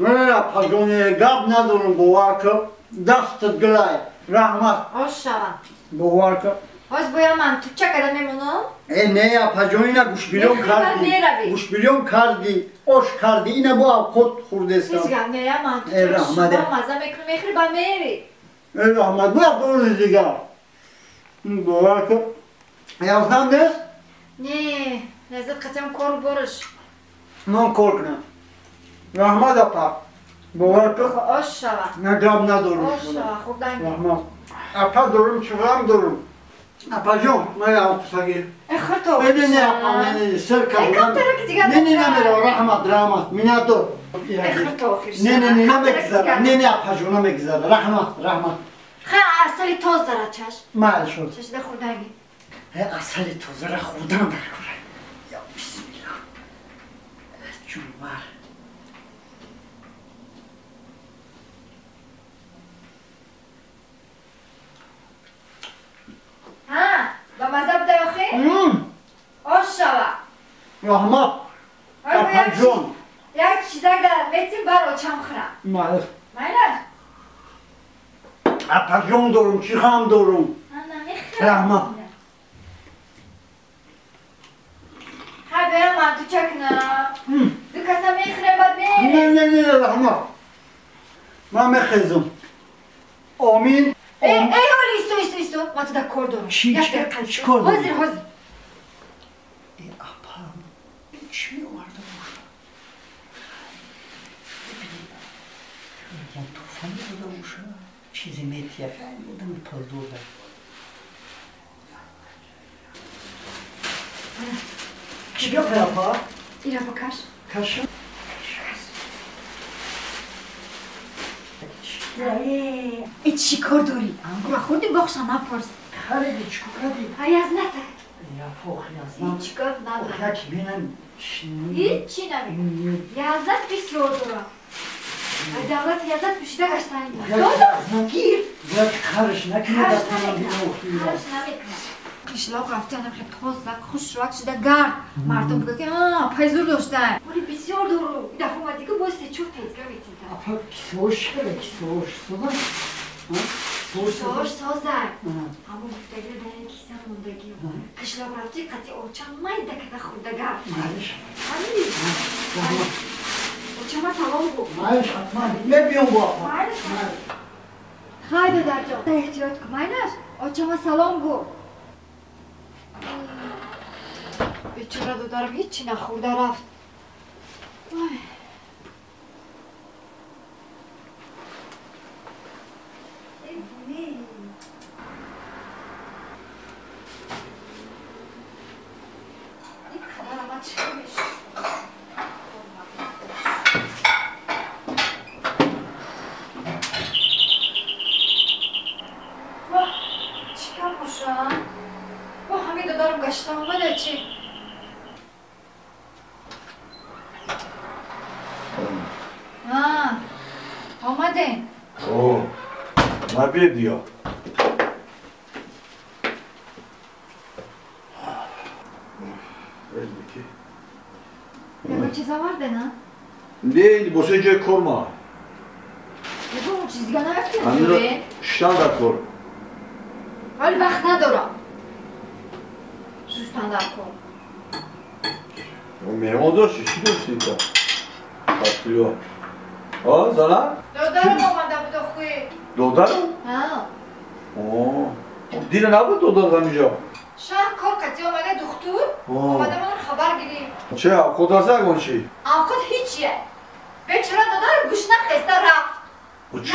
Апаҷон, гап надорам, бовар кун. Дастат гулай. Раҳмат. Ош шава. Бовар кун. Ҳоз боя ман туча када мемонам? Э, не, апаҷон, ина гӯшбирён кардӣ. Гӯшбирён кардӣ, ош кардӣ, ина бо авқот хӯрдестам. Ҳеҷ гап не, ман туча маза мекунам, мехӯри ба мери. Э, раҳмат, бо рӯзи дигар. Бовар кун. Язнам нест? Не, лаззат қатъан кор борш. Ман кор кунам. Раҳмат, апа. Бовар кун. Ош шава. На, гап надорам. Ош шава, хӯрдан. Раҳмат. Апа дорум, чӣ ғам дорум. Апаҷон, ман апсаги. Э, хӯрто. Не, не, апа, не, не, сир кардам. Не, не, намера, раҳмат, раҳмат. Миннатдор. Э, хӯрто охир. Не, не, не, намегзара. Не, не, апаҷон, намегзара. Раҳмат, раҳмат. Ха, асали тозара чаш. Майли шуд. Чашида хӯрданги. Э, асали тозара хӯрдан дар кора. Я бисмилла. Ҷумар. Ҳа, ба маза будай охир? Ош шава. Раҳмат. Апаҷон. Як чизак метим бар очам хӯрам. Майли. Майлаш? Апаҷон дорум, чӣ ғам дорум. Раҳмат. Ҳа, берам ман туча кунам. Ду каса мехӯрем, баъд мерем. Не, не, не, раҳмат. Ман мехезам. Омин. Эй, эй, оли, исто, исто, исто. Ман туда кор дорам. Чӣ, чӣ кор дорӣ? Ҳозир, ҳозир. Э, апа, чӣ меоварда боша? Туфа медода боша? Чизе метия, хеле одами пулдор да. Чӣ гапе, апа? Ира покаж. Каша? Э, чӣ кор дорӣ? Ангура хӯрдӣ, боғша напурс. Хариди, чӣ кор кардӣ? Ай, аз ната. Я пох, язнам. Ҳеҷ гап надорам. Як менам. Ҳеҷ намекунам. Язат бисёр дорам. Ай, давлат язат пӯшида гаштан. Гир. Як харш накунад. Харш намекунам. Харш намекунам. Қишлоқ рафтанам хеле тоза, хушрак шуда гард. Мардум бигӯяд ки пайзур доштан. Вале бисёр дору. Дафъа омадӣ ки боз се-чор тезга метида. Апа, кисош хеле, кисош соза? Кисош соза. Ҳамон гуфтагиро дар як киса мондагӣ. Қишлоқ рафтӣ, қатъи очам майда када хӯрда гард. Майлиш. Фаҳмидӣ? Очама салом гӯ. Майлиш, ҳатман. Мебиём бо апа. Майлиш. Хай, додарҷон. Эҳтиёт кун, майлаш? Очама салом гӯ. Бечора додарам ҳеччи нахӯрда рафт. Чӣ кар бошам? Бо ҳамин додарам гашта омада чӣ? Омадем. О, набедиё. Ягон чиз оварде, на? Не, боша ҷои кор ма. Ягон чиз дига нарафтем? Шиштан дар кор. Вале вақт надорам. Шуштан дар кор. Меҳмон дошти, чӣ дошти та? Патлиё. О, зана? Додарам омада буд охӯи. Додарам? Ҳа. О, дира набуд додар ҳаминҷо? Шаҳр кор кардӣ омада духтур? Омада манро хабар гирифт. Че, авқот аст ягон чӣ? Авқот ҳичие. Бечора додарам гӯшна хеста рафт.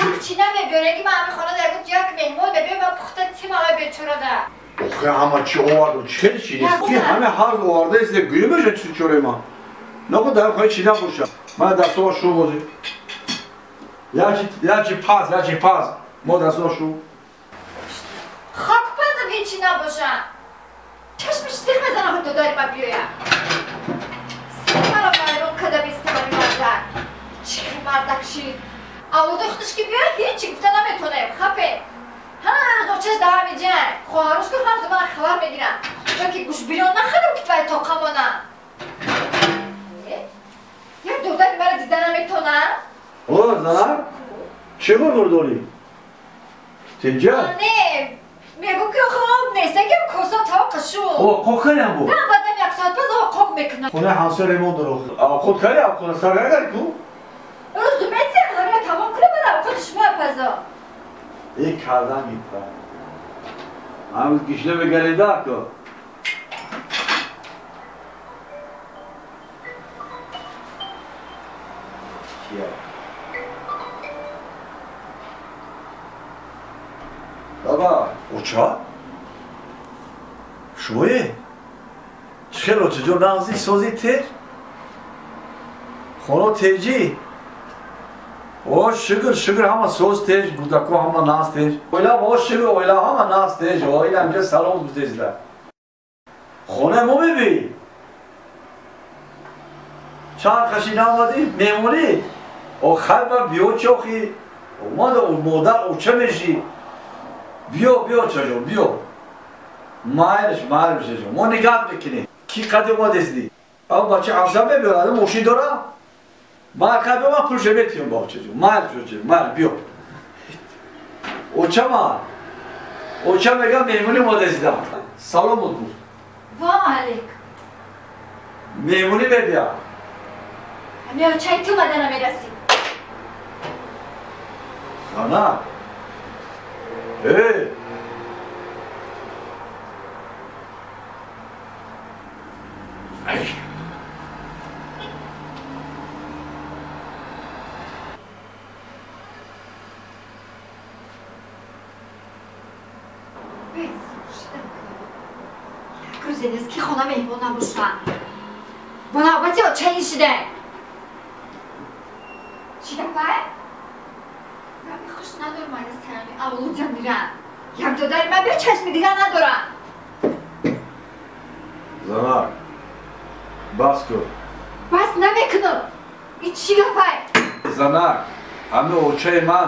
Як чӣ намебиёре ки ман ҳамин хона ягон як меҳмон мебиём, ман пухта тимама бечора да. Охе, ҳама чӣ овардум, чӣ хеле чӣ нест? Ки ҳама ҳарз оварда ист, гӯё меша чӣ чораи ман. Нахо дар хоҳи чӣ набоша. Ман дастова шу бозӣ. Ячи паз, ячи паз. Мо дастова шу. Хок пазам ҳечи набоша. Чашмиш сих мезанам додари ма биёя. Сих маро вайрон када бистамани мардак. Чӣ мардак шид. Авлодои худаш ки биёя ҳечи гуфта наметонем. Хапе. Ҳар рӯз очаш дар ҳамин ҷанг. Хоҳарош ки ҳар рӯз ман хабар мегирам. Чунки гӯшбирён нахарам ки твоя тоқа монам. Як додари маро дида наметонам. О, занак? Чӣ гурдорӣ? Тинҷа? Не, мегӯ ки хоб нест, ки коса тавқа шуд. О, қоқ кардам бу. На, баъдам як соат пас қоқ мекунам. Хонаи ҳамсоя ремонт дорад. Худ кардӣ, хона сар накардӣ ку? Рӯз думетсем, ҳамина тамом кунам, баъд авқоти шумо пазо. Э, кардан гитта. Ҳамз гишна мегарида ку. Баба, оча? Шумое? Чӣ хел оча ҷон нағзи сози тер? Хоно теҷӣ? О, шукр, шукр, ҳама соз теж, гудако ҳама нағз теж. Оила, о, шукр, оила ҳама нағз теж. Оила инҷа салом гуфтезда. Хонаи мо мебӣ? Чанд қаши наомадӣ? Меҳмонӣ? О, хайр, биё чохӣ. Омада, модар оча мешӣ. Биё, биё, чаҷон, биё. Майлиш, майлиш, чаҷон. Мо нигаҳ мекунем. Ки қади омадездӣ? Ав бача ҳамса мебиёрад, мошин дора? Ман қай биё, ман пулша метиҳам ба чаҷон. Майл, чаҷон, майл, биё. Оча ман. Оча мегам меҳмонӣ омадездам. Салом буд. Ва алейк. Меҳмонӣ мебия. Ҳами очаи ту бада намерасӣ. Занак. Эй! Як рӯзе нест ки хона меҳмон набошад. Бо навбати очаи шида. Чӣ гапай? Гапи хуш надорам аз сарами авлодям мирам. Як додари ман биё чашми дигар надорам. Занак, бас кун. Бас намекунам. Ин чӣ гапай? Занак, ҳами очаи ман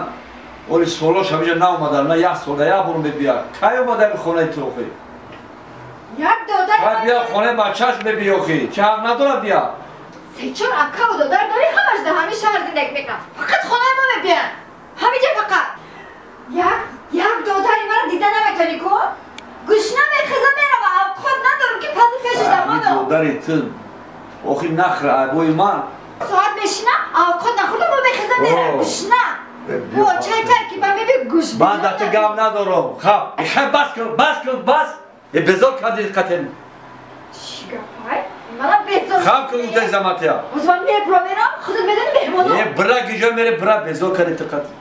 оли солош ҳамиҷа наомадам, на як сола як бор мебия. Кай омадам хонаи ту охи? Як додари ман бия хонаи бачааш мебия охи. Чӣ ҳақ надорад бия? Се-чор акаву додар дорӣ, ҳамаш дар ҳамин шаҳр зиндагӣ мекунанд. Фақат хонаи мо мебиянд. Ҳамиҷа фақат. Як додари маро дида наметавонӣ ку? Гушна мехеза мерава, авқот надорам ки пази пешаш дамоно. Додари ту охи нахра айбои ман. Соат мешинам, авқот нахӯрда бо мехеза мерава, гушна. О, чай тар ки ба меби гӯш. Ман дар ту гап надорам. Хаб, хаб, бас кун, бас кун, бас. Безор кардӣ қатем. Чӣ гапай? Манам безор. Хаб кун гуфтаи заматия. Боз ман мебро мерам, худат медонӣ меҳмоно. Е, бира гиҷо мере, бира безор кардӣ ту қатем.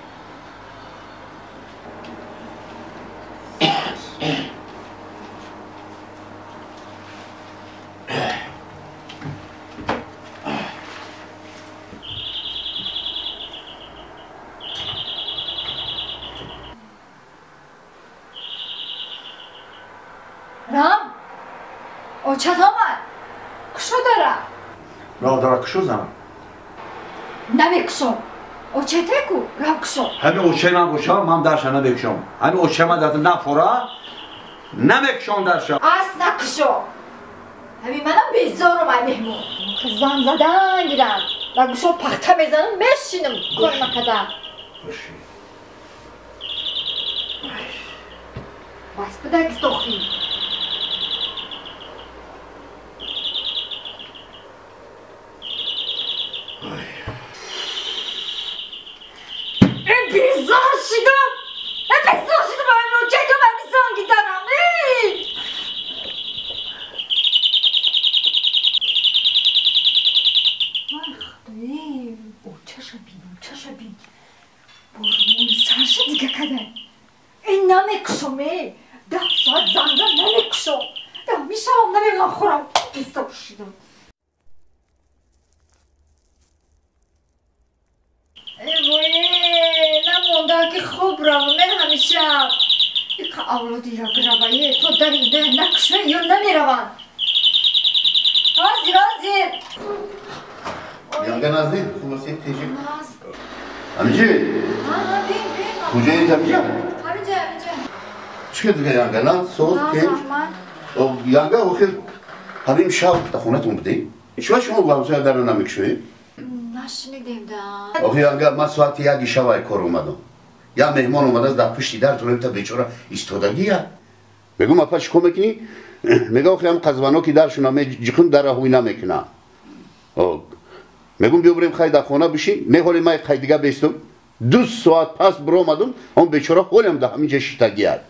Рам, очат омад. Кушо дара. Рав дара кушо занам. Намекушом. Очате ку, рав кушо. Ҳами очаи ман бошам, ман дарша намекушом. Ҳами очаи ман дар нафора намекушом дарша. Ас накушо. Ҳами манам безорум ай меҳмон. Зан задан гирам. Ва гӯшо пахта мезанам, мешинам кор накарда. Боши. Бас буда гистохӣ. Безор шидам! Безор шидам! Очакам ҳамисон гитарам! Вай худои! Очаша бин, очаша бин! Бормони сарша дига кадай! Эй намекушом э! 10 соат занзан намекушом! Мешавам намемонам хӯрам! Безор шидам! Эй вой, намонда ки хоб равам мен ҳамеша. Ика авлоди якравае то дар ида накушва ё намераванд. Ҳозир, ҳозир. Янга назди, хулоси тежи. Амиҷи? Ҳа, бин, бин. Куҷои тамиҷа? Ҳамиҷа, ҳамиҷа. Чӣ дига янга на? Соз, теж. Янга охир ҳамин шаб дар хонатон будем? Чиба шумо бо ҳамсоя дарро намекушоед? Нашунидем да. Охи янга ман соати 1 шаб кор омадам. Я меҳмон омадааст дар пушти дар тунем бечора истодагия. Мегум апа чӣ кор мекунӣ? Мега охи ҳам қазвано ки даршуна ҷиқун дара ҳуй намекуна. Мегум биё бурем хай дар хона бишин. Не ҳоли май қай дига бестум. 2 соат пас биромадум, он бечора ҳолям дар ҳамин ҷа шитагият.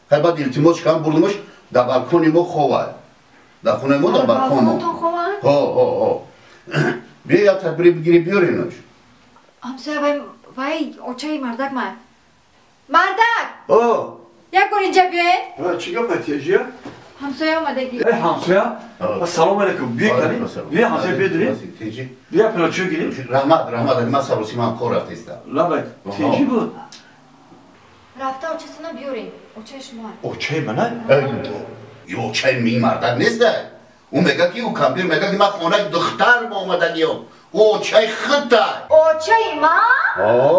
Хай баъд илтимос кардам бурдумаш дар балкони мо ховад. Дар хонаи мо дар балкон мо. Ҳо ҳо ҳо. Биё як тадбири бигири биёринаш. Ҳамсоя вай вай очаи мардак ма. Мардак! О! Як бор инҷа биёед. Чӣ гап натиҷа? Ҳамсоя омадагӣ. Эй ҳамсоя, ассалому алайкум. Биё кани. Биё ҳамсоя биё дурӣ. Биё пилочо гирӣ. Раҳмат, раҳмат, ман саросима ман кор рафтаиста. Лабай, теҷи буд. Рафта очасона биёрем. Очаи шумо. Очаи мана? Ё очаи ми мардак нест. Ӯ мега ки ӯ кампир мега ки ман хонаи духтар омадагиём. Ӯ очаи худта. Очаи ман? О.